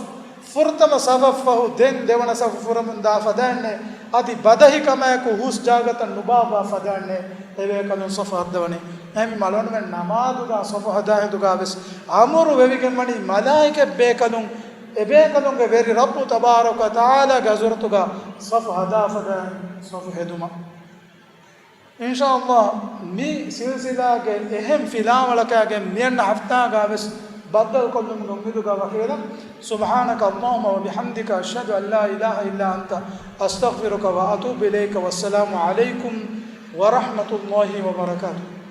ފުރަތަމަ ސަފަށްފަހު ދެން ދެވަނަ ސަފު ފުރަމުން ދާ ފަދައިންނޭ، އަދި ބަދަހިކަމާއެކު ހުސް ޖާގަތައް ނުބާއްވާ ފަދައިންނޭ. އެބޭކަލުން ޞަފު ހައްދަވަނީ. އެހެންވީމަ އަޅުގަނޑުމެން ނަމާދުގާ ޞަފު ހަދާ ހިނދުގާވެސް އަމުރު ވެވިގެންވަނީ މަލާއިކަތް ބޭކަލުން، އެބޭކަލުންގެ ވެރި ރައްބު ތަބާރަކަ ވަތަޢާލާގެ ޙަޟްރަތުގާ ޞަފު ހަދާ ފަދައިން ޞަފު ހެދުމަށް. އިންޝާﷲ، މި ސިލްސިލާގެ އެހެން ފިލާވަޅަކާގެން މިއަންނަ ހަފްތާގާވެސް ބައްދަލުކޮށްލުމުގެ އުއްމީދުގާ ވަކިވެލަން. سبحانك اللهم وبحمدك، أشهد أن لا إله إلا أنت، أستغفرك وأتوب إليك. والسلام عليكم ورحمة الله وبركاته.